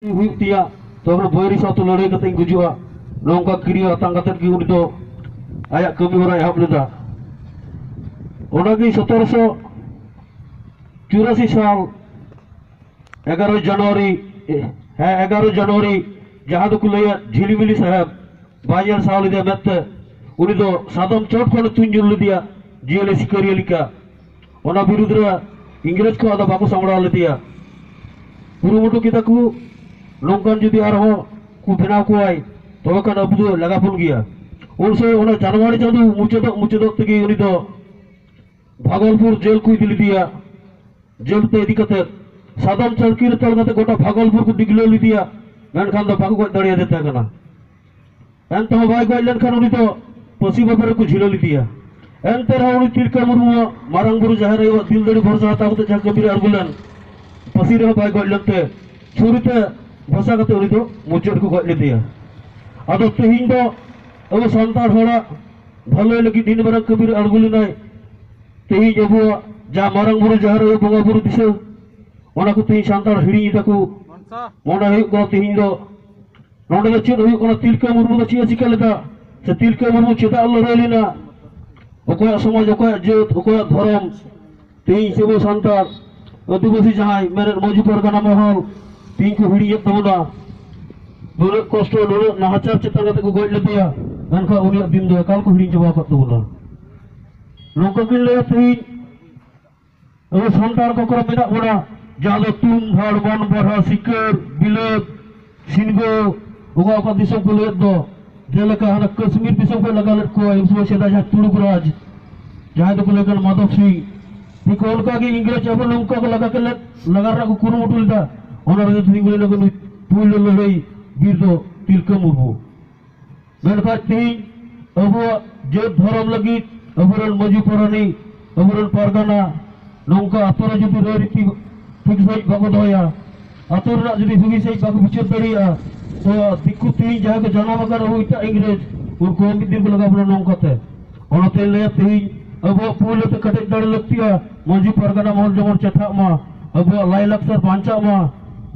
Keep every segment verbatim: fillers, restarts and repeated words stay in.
ᱦᱩᱭᱩᱜ ᱛᱤᱧᱟ, ᱛᱚᱵᱮ ᱵᱳᱭᱨᱤ ᱥᱟᱶᱛᱮ ᱞᱟᱹᱲᱦᱟᱹᱭ ᱠᱟᱛᱮᱧ ᱜᱩᱡᱩᱜᱼᱟ᱾ ᱱᱚᱝᱠᱟ ᱠᱤᱨᱭᱟᱹ ᱟᱛᱟᱝ ᱠᱟᱛᱮᱫ ᱜᱮ ᱩᱱᱤ ᱫᱚ ᱟᱭᱟᱜ ᱠᱟᱹᱢᱤ ᱦᱚᱨᱟᱭ ᱮᱦᱚᱵ ᱞᱮᱫᱟ᱾ ᱚᱱᱟᱜᱮ ᱥᱚᱛᱨᱚᱥᱚ ᱪᱩᱨᱟᱥᱤ ᱥᱟᱞ ᱮᱜᱟᱨᱚ ᱡᱟᱱᱩᱣᱟᱨᱤ, ᱦᱮᱸ, ᱮᱜᱟᱨᱚ ᱡᱟᱱᱩᱣᱟᱨᱤ, ᱡᱟᱦᱟᱸ ᱫᱚᱠᱚ ᱞᱟᱹᱭᱟ ᱡᱷᱤᱞᱤᱢᱤᱞᱤ ᱥᱟᱦᱮᱵᱽ, ᱵᱟᱭ ᱧᱮᱞ ᱥᱟᱦᱟᱣ ᱞᱮᱫᱮᱭᱟ ᱢᱮᱫ ᱛᱮ᱾ ᱩᱱᱤ ᱫᱚ ᱥᱟᱫᱚᱢ ᱪᱚᱴ ᱠᱷᱚᱱᱮ ᱛᱩᱧ ᱧᱩᱨ ᱞᱮᱫᱮᱭᱟ, ᱡᱤᱭᱟᱹᱞᱤ ᱥᱤᱠᱟᱹᱨᱤᱭᱟᱹ ᱞᱮᱠᱟ᱾ ᱚᱱᱟ ᱵᱤᱨᱩᱫᱽ ᱨᱮ ᱤᱝᱨᱮᱡᱽ ᱠᱚ ᱟᱫᱚ ᱵᱟᱠᱚ ᱥᱟᱢᱵᱲᱟᱣ ᱞᱮᱫᱮᱭᱟ᱾ ᱠᱩᱨᱩᱢᱩᱴᱩ ᱠᱮᱫᱟ ᱠᱚ, ᱱᱚᱝᱠᱟᱱ ᱡᱩᱫᱤ ᱟᱨᱦᱚᱸ ᱠᱚ ᱵᱮᱱᱟᱣ ᱠᱚᱣᱟᱭ, ᱛᱚᱵᱮ ᱠᱷᱟᱱ ᱟᱵᱚ ᱫᱚ ᱞᱟᱜᱟ ᱵᱚᱱ ᱜᱮᱭᱟ᱾ ᱩᱱ ᱥᱚᱢᱚᱭ ᱚᱱᱟ ᱡᱟᱱᱩᱣᱟᱨᱤ ᱪᱟᱸᱫᱚ ᱢᱩᱪᱟᱹᱫᱚᱜ ᱢᱩᱪᱟᱹᱫᱚᱜ ᱛᱮᱜᱮ ᱩᱱᱤ ᱫᱚ ᱵᱷᱟᱜᱚᱞᱯᱩᱨ ᱡᱮᱞ ᱠᱚ ᱤᱫᱤ ᱞᱮᱫᱮᱭᱟ᱾ ᱡᱮᱞ ᱛᱮ ᱤᱫᱤ ᱠᱟᱛᱮ ᱥᱟᱫᱚᱢ ᱪᱟᱹᱲᱠᱤ ᱨᱮ ᱛᱚᱞ ᱠᱟᱛᱮ ᱜᱚᱴᱟ ᱵᱷᱟᱜᱚᱞᱯᱩᱨ ᱠᱚ ᱰᱤᱜᱽᱞᱟᱹᱣ ᱞᱮᱫᱮᱭᱟ, ᱢᱮᱱᱠᱷᱟᱱ ᱫᱚ ᱵᱟᱠᱚ ᱜᱚᱡ ᱫᱟᱲᱮᱭᱟᱫᱮ ᱛᱟᱦᱮᱸ ᱠᱟᱱᱟ᱾ ᱮᱱᱛᱮᱦᱚᱸ ᱵᱟᱭ ᱜᱚᱡ ᱞᱮᱱᱠᱷᱟᱱ ᱩᱱᱤ ᱫᱚ ᱯᱟᱹᱥᱤ ᱵᱟᱵᱮᱨ ᱨᱮᱠᱚ ᱡᱷᱤᱞᱟᱹ ᱞᱮᱫᱮᱭᱟ᱾ ᱮᱱᱛᱮ ᱨᱮᱦᱚᱸ ᱩᱱᱤ ᱛᱤᱞᱠᱟᱹ ᱢᱩᱨᱢᱩᱣᱟᱜ ᱢᱟᱨᱟᱝ ᱵᱩᱨᱩ ᱡᱟᱦᱮᱨ ᱟᱭᱳᱣᱟᱜ ᱫᱤᱞ ᱫᱟᱲᱮ ᱵᱷᱚᱨᱥᱟ ᱦᱟᱛᱟᱣ ᱠᱟᱛᱮ ᱡᱟᱦᱟᱸ ᱠᱟᱹᱢᱤ ᱨᱮ ᱟᱬᱜᱚ ᱞᱮᱱ, ᱯᱟᱹᱥᱤ ᱨᱮᱦᱚᱸ ᱵᱟᱭ ᱜᱚᱡ ᱞᱮᱱᱛᱮ ᱪᱷᱩᱨᱤ ᱛᱮ ᱵᱷᱚᱥᱟ ᱠᱟᱛᱮ ᱩᱱᱤ ᱫᱚ ᱢᱩᱪᱟᱹᱫ ᱨᱮᱠᱚ ᱜᱚᱡ ᱞᱮᱫᱮᱭᱟ᱾ ᱟᱫᱚ ᱛᱮᱦᱮᱧ ᱫᱚ ᱟᱵᱚ ᱥᱟᱱᱛᱟᱲ ᱦᱚᱲᱟᱜ ᱵᱷᱟᱹᱞᱟᱹᱭ ᱞᱟᱹᱜᱤᱫ ᱱᱤᱱ ᱢᱟᱨᱟᱝ ᱠᱟᱹᱢᱤ ᱨᱮ ᱟᱬᱜᱚ ᱞᱮᱱᱟᱭ᱾ ᱛᱮᱦᱮᱧ ᱟᱵᱚᱣᱟᱜ ᱡᱟᱦᱟᱸ ᱢᱟᱨᱟᱝ ᱵᱩᱨᱩ ᱡᱟᱦᱮᱨ ᱟᱭᱳ ᱵᱚᱸᱜᱟ ᱵᱩᱨᱩ ᱫᱤᱥᱟᱹ, ᱚᱱᱟ ᱠᱚ ᱛᱮᱦᱮᱧ ᱥᱟᱱᱛᱟᱲ ᱦᱤᱲᱤᱧ ᱮᱫᱟ ᱠᱚ᱾ ᱢᱚᱱᱮ ᱦᱩᱭᱩᱜ ᱠᱟᱱᱟ ᱛᱮᱦᱮᱧ ᱫᱚ ᱱᱚᱰᱮ ᱫᱚ ᱪᱮᱫ ᱦᱩᱭᱩᱜ ᱠᱟᱱᱟ, ᱛᱤᱞᱠᱟᱹ ᱢᱩᱨᱢᱩ ᱫᱚ ᱪᱮᱫ ᱮ ᱪᱤᱠᱟᱹ ᱞᱮᱫᱟ, ᱥᱮ ᱛᱤᱞᱠᱟᱹ ᱢᱩᱨᱢᱩ ᱪᱮᱫᱟᱜ ᱞᱟᱹᱲᱦᱟᱹᱭ ᱞᱮᱱᱟ? ᱚᱠᱚᱭᱟᱜ ᱥᱚᱢᱟᱡᱽ, ᱚᱠᱚᱭᱟᱜ ᱡᱟᱹᱛ, ᱚᱠᱚᱭᱟᱜ ᱫᱷᱚᱨᱚᱢ? ᱛᱮᱦᱮᱧ ᱥᱮ ᱟᱵᱚ ᱥᱟᱱᱛᱟᱲ ᱟᱹᱫᱤᱵᱟᱹᱥᱤ ᱡᱟᱦᱟᱸᱭ ᱢᱮᱱᱮᱫ ᱢᱟᱹᱡᱷᱤ ᱯᱟᱨᱜᱟᱱᱟ ᱢᱚᱦᱚᱞ ᱛᱮᱦᱮᱧ ᱠᱚ ᱦᱤᱲᱤᱧᱮᱫ ᱛᱟᱵᱚᱱᱟ᱾ ᱱᱩᱱᱟᱹᱜ ᱠᱚᱥᱴᱚ, ᱱᱩᱱᱟᱹᱜ ᱱᱟᱦᱟᱪᱟᱨ ᱪᱮᱛᱟᱱ ᱠᱟᱛᱮ ᱠᱚ ᱜᱚᱡ ᱞᱮᱫᱮᱭᱟ, ᱢᱮᱱᱠᱷᱟᱱ ᱩᱱᱤᱭᱟᱜ ᱫᱤᱱ ᱫᱚ ᱮᱠᱟᱞ ᱠᱚ ᱦᱤᱲᱤᱧ ᱪᱟᱵᱟ ᱟᱠᱟᱫ ᱛᱟᱵᱚᱱᱟ᱾ ᱱᱚᱝᱠᱟ ᱜᱤᱧ ᱞᱟᱹᱭᱟ ᱛᱮᱦᱮᱧ ᱟᱵᱚ ᱥᱟᱱᱛᱟᱲ ᱠᱚ ᱠᱚᱨᱮ ᱢᱮᱱᱟᱜ ᱵᱚᱱᱟ, ᱡᱟᱦᱟᱸ ᱫᱚ ᱛᱩᱢ, ᱵᱷᱟᱲ, ᱵᱚᱱ, ᱵᱟᱨᱦᱟ, ᱥᱤᱠᱟᱹᱨ, ᱵᱤᱞᱟᱹᱛ, ᱥᱤᱱᱜᱟᱹ, ᱚᱠᱟ ᱚᱠᱟ ᱫᱤᱥᱚᱢ ᱠᱚ ᱞᱟᱹᱭᱮᱫ ᱫᱚ, ᱡᱮᱞᱮᱠᱟ ᱦᱟᱱᱟ ᱠᱟᱹᱥᱢᱤᱨ ᱫᱤᱥᱚᱢ ᱠᱷᱚᱱ ᱞᱟᱜᱟ ᱞᱮᱫ ᱠᱚᱣᱟ ᱩᱱ ᱥᱚᱢᱚᱭ ᱥᱮᱫᱟᱭ ᱡᱟᱦᱟᱸᱭ ᱛᱩᱲᱩᱠ ᱨᱟᱡᱽ, ᱡᱟᱦᱟᱸᱭ ᱫᱚᱠᱚ ᱞᱟᱹᱭ ᱠᱟᱱ ᱢᱟᱫᱷᱚᱵ ᱥᱤᱝ᱾ ᱴᱷᱤᱠ ᱚᱱᱠᱟ ᱜᱮ ᱤᱝᱨᱮᱡᱽ ᱟᱵᱚ ᱱᱚᱝᱠᱟ ᱠᱚ ᱞᱟᱜᱟ ᱠᱮᱫ ᱞᱮᱫ, ᱞᱟᱜᱟ ᱨᱮᱱᱟᱜ ᱠᱚ ᱠᱩᱨᱩᱢᱩᱴᱩ ᱞᱮᱫᱟ᱾ ᱚᱱᱟ ᱨᱮᱜᱮ ᱛᱤᱸᱜᱩ ᱞᱮᱱᱟ ᱠᱚ ᱱᱩᱭ ᱯᱩᱭᱞᱩ ᱞᱟᱹᱲᱦᱟᱹᱭ ᱵᱤᱨ ᱫᱚ ᱛᱤᱞᱠᱟᱹ ᱢᱩᱨᱢᱩ᱾ ᱢᱮᱱᱠᱷᱟᱱ ᱛᱮᱦᱮᱧ ᱟᱵᱚᱣᱟᱜ ᱡᱟᱹᱛ ᱫᱷᱚᱨᱚᱢ ᱞᱟᱹᱜᱤᱫ ᱟᱵᱚᱨᱮᱱ ᱢᱟᱹᱡᱷᱤ ᱯᱟᱨᱟᱱᱤᱠ, ᱟᱵᱚᱨᱮᱱ ᱯᱟᱨᱜᱟᱱᱟ ᱱᱚᱝᱠᱟ ᱟᱛᱳ ᱨᱮ ᱡᱩᱫᱤ ᱨᱟᱹᱭ ᱨᱤᱛᱤ ᱴᱷᱤᱠ ᱥᱟᱺᱦᱤᱡ ᱵᱟᱠᱚ ᱫᱚᱦᱚᱭᱟ, ᱟᱛᱳ ᱨᱮᱱᱟᱜ ᱡᱩᱫᱤ ᱵᱩᱜᱤ ᱥᱟᱺᱦᱤᱡ ᱵᱟᱠᱚ ᱵᱤᱪᱟᱹᱨ ᱫᱟᱲᱮᱭᱟᱜᱼᱟ, ᱛᱚ ᱫᱤᱠᱩ ᱛᱮᱦᱮᱧ ᱡᱟᱦᱟᱸᱭ ᱠᱚ ᱡᱟᱱᱟᱢ ᱟᱠᱟᱱ ᱟᱵᱚ ᱮᱴᱟᱜ ᱤᱝᱨᱮᱡᱽ, ᱩᱱᱠᱩ ᱦᱚᱸ ᱢᱤᱫ ᱫᱤᱱ ᱠᱚ ᱞᱟᱜᱟ ᱵᱚᱱᱟ ᱱᱚᱝᱠᱟᱛᱮ᱾ ᱚᱱᱟᱛᱮᱧ ᱞᱟᱹᱭᱟ ᱛᱮᱦᱮᱧ ᱟᱵᱚᱣᱟᱜ ᱯᱩᱭᱞᱩ ᱛᱮ ᱠᱮᱴᱮᱡ ᱫᱟᱲᱮ ᱞᱟᱹᱠᱛᱤᱜᱼᱟ, ᱢᱟᱹᱡᱷᱤ ᱯᱟᱨᱜᱟᱱᱟ ᱢᱚᱦᱚᱞ ᱡᱮᱢᱚᱱ ᱪᱮᱴᱷᱟᱜ ᱢᱟ, ᱟᱵᱚᱣᱟᱜ ᱞᱟᱭᱼᱞᱟᱠᱪᱟᱨ ᱵᱟᱧᱪᱟᱜ ᱢᱟ,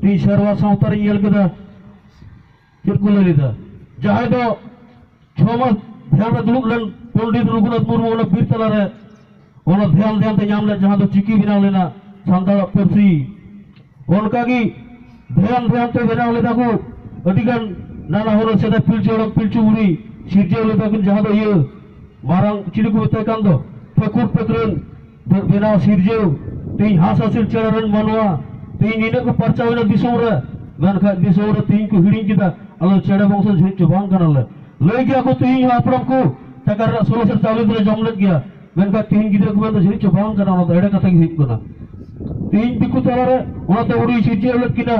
ᱛᱤᱦᱤᱧ ᱥᱮᱨᱣᱟ ᱥᱟᱶᱛᱟ ᱨᱤᱧ ᱧᱮᱞ ᱠᱮᱫᱟ, ᱪᱮᱫ ᱠᱚ ᱞᱟᱹᱭ ᱞᱮᱫᱟ, ᱡᱟᱦᱟᱸᱭ ᱫᱚ ᱪᱷᱚ ᱢᱟᱥ ᱫᱷᱮᱭᱟᱱ ᱨᱮ ᱫᱩᱲᱩᱵ ᱞᱮᱱ ᱯᱚᱱᱰᱤᱛ ᱨᱚᱜᱷᱩᱱᱟᱛᱷ ᱢᱩᱨᱢᱩ ᱚᱱᱟ ᱵᱤᱨ ᱛᱟᱞᱟᱨᱮ, ᱚᱱᱟ ᱫᱷᱮᱭᱟᱱ ᱫᱷᱮᱭᱟᱱ ᱛᱮ ᱧᱟᱢ ᱞᱮᱫ ᱡᱟᱦᱟᱸ ᱫᱚ ᱪᱤᱠᱤ ᱵᱮᱱᱟᱣ ᱞᱮᱱᱟ ᱥᱟᱱᱛᱟᱲᱟᱜ ᱯᱟᱹᱨᱥᱤ, ᱚᱱᱠᱟᱜᱮ ᱫᱷᱮᱭᱟᱱ ᱫᱷᱮᱭᱟᱱ ᱛᱮ ᱵᱮᱱᱟᱣ ᱞᱮᱫᱟ ᱠᱚ ᱟᱹᱰᱤᱜᱟᱱ ᱱᱟᱱᱟ ᱦᱩᱱᱟᱹᱨ ᱥᱮᱫᱟᱭ ᱯᱤᱞᱪᱩ ᱦᱟᱲᱟᱢ ᱯᱤᱞᱪᱩ ᱵᱩᱲᱦᱤ ᱥᱤᱨᱡᱟᱹᱣ ᱞᱮᱫᱟ ᱠᱤᱱ, ᱡᱟᱦᱟᱸ ᱫᱚ ᱤᱭᱟᱹ ᱢᱟᱨᱟᱝ ᱪᱤᱞᱤ ᱠᱚ ᱢᱮᱛᱟᱭ ᱠᱟᱱ ᱫᱚ ᱯᱷᱟᱹᱠᱩᱨ ᱯᱷᱟᱹᱠᱨᱟᱹᱱ ᱵᱮ-, ᱵᱮᱱᱟᱣ ᱥᱤᱨᱡᱟᱹᱣ, ᱛᱮᱦᱤᱧ ᱦᱟᱸᱥ ᱦᱟᱹᱥᱤᱞ ᱪᱮᱬᱮ ᱨᱮᱱ ᱢᱟᱱᱣᱟ, ᱛᱮᱦᱤᱧ ᱱᱤᱱᱟᱹᱜ ᱠᱚ ᱯᱟᱨᱪᱟᱣ ᱮᱱᱟ ᱫᱤᱥᱚᱢ ᱨᱮ, ᱢᱮᱱᱠᱷᱟᱱ ᱫᱤᱥᱚᱢ ᱨᱮ ᱛᱮᱦᱤᱧ ᱠᱚ ᱦᱤᱲᱤᱧ ᱠᱮᱫᱟ, ᱟᱞᱮ ᱪᱮᱬᱮ ᱵᱚᱝᱥᱚ ᱡᱷᱟᱹᱱᱤᱡ ᱪᱚ ᱵᱟᱝ ᱠᱟᱱᱟᱞᱮ᱾ ᱞᱟᱹᱭ ᱜᱮᱭᱟ ᱠᱚ ᱛᱮᱦᱤᱧ ᱦᱚᱸ ᱦᱟᱯᱲᱟᱢ ᱠᱚ ᱴᱟᱠᱟ ᱨᱮᱱᱟᱜ ᱥᱚᱞᱚ ᱥᱮᱨ ᱪᱟᱣᱞᱮ ᱫᱚᱞᱮ ᱡᱚᱢ ᱞᱮᱫ ᱜᱮᱭᱟ, ᱢᱮᱱᱠᱷᱟᱱ ᱛᱮᱦᱤᱧ ᱜᱤᱫᱽᱨᱟᱹ ᱠᱚ ᱢᱮᱱᱫᱟ ᱡᱷᱟᱹᱱᱤᱡ ᱪᱚ ᱵᱟᱝ ᱠᱟᱱᱟ, ᱚᱱᱟ ᱫᱚ ᱮᱲᱮ ᱠᱟᱛᱷᱟ ᱜᱮ ᱦᱩᱭᱩᱜ ᱠᱟᱱᱟ᱾ ᱛᱮᱦᱤᱧ ᱫᱤᱠᱩ ᱛᱟᱞᱟᱨᱮ ᱚᱱᱟᱛᱮ ᱩᱱᱤ ᱥᱤᱨᱡᱟᱹᱣ ᱞᱮᱫ ᱠᱤᱱᱟ,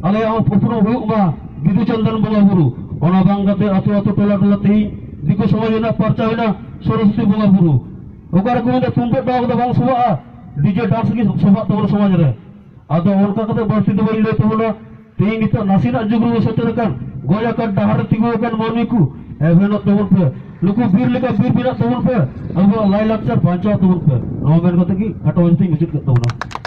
ᱟᱞᱮᱭᱟᱜ ᱦᱚᱸ ᱩᱯᱨᱩᱢ ᱦᱩᱭᱩᱜ ᱢᱟ ᱵᱤᱫᱩ ᱪᱟᱸᱫᱟᱱ ᱵᱚᱸᱜᱟ ᱵᱩᱨᱩ, ᱚᱱᱟ ᱵᱟᱝ ᱠᱟᱛᱮ ᱟᱹᱛᱩ ᱟᱹᱛᱩ ᱴᱚᱞᱟ ᱴᱚᱞᱟ ᱛᱮᱦᱤᱧ ᱫᱤᱠᱩ ᱥᱚᱢᱟᱡᱽ ᱨᱮᱱᱟᱜ ᱯᱟᱨᱪᱟᱣ ᱮᱱᱟ ᱥᱚᱨᱚᱥᱚᱛᱤ ᱵᱚᱸᱜᱟ ᱵᱩᱨᱩ᱾ ᱚᱠᱟ ᱨᱮᱠᱚ ᱢᱮᱱᱫᱟ ᱛᱩᱢᱫᱟᱹᱜ ᱴᱟᱢᱟᱠ ᱫᱚ ᱵᱟᱝ ᱥᱚᱵᱷᱟᱜᱼᱟ, ᱰᱤᱡᱮ ᱰᱟᱱᱥ ᱜᱮ ᱥᱚᱵᱷᱟᱜ ᱛᱟᱵᱚᱱᱟ ᱥᱚᱢᱟᱡᱽ ᱨᱮ᱾ ᱟᱫᱚ ᱚᱱᱠᱟ ᱠᱟᱛᱮ ᱵᱟᱹᱲᱛᱤ ᱫᱚ ᱵᱟᱹᱧ ᱞᱟᱹᱭ ᱛᱟᱵᱚᱱᱟ᱾ ᱛᱮᱦᱮᱧ ᱱᱤᱛᱚᱜ ᱱᱟᱥᱮᱱᱟᱜ ᱡᱩᱜᱽ ᱨᱮᱵᱚ ᱥᱮᱴᱮᱨ ᱟᱠᱟᱱ, ᱜᱚᱡ ᱟᱠᱟᱱ ᱰᱟᱦᱟᱨ ᱨᱮ ᱛᱤᱸᱜᱩ ᱟᱠᱟᱱ ᱢᱟᱹᱱᱢᱤ ᱠᱚ, ᱮᱵᱷᱮᱱᱚᱜ ᱛᱟᱵᱚᱱ ᱯᱮ, ᱱᱩᱠᱩ ᱵᱤᱨ ᱞᱮᱠᱟ ᱵᱤᱨ ᱵᱮᱱᱟᱜ ᱛᱟᱵᱚᱱ ᱯᱮ, ᱟᱵᱚᱣᱟᱜ ᱞᱟᱭᱞᱟᱠᱪᱟᱨ ᱵᱟᱧᱪᱟᱣ ᱛᱟᱵᱚᱱ ᱯᱮ᱾ ᱱᱚᱣᱟ ᱢᱮᱱ ᱠᱟᱛᱮ ᱜᱮ ᱠᱷᱟᱴᱚ ᱢᱟᱪᱷᱟ ᱛᱮᱧ ᱢᱩᱪᱟᱹᱫ ᱠᱮᱫ ᱛᱟᱵᱚᱱᱟ᱾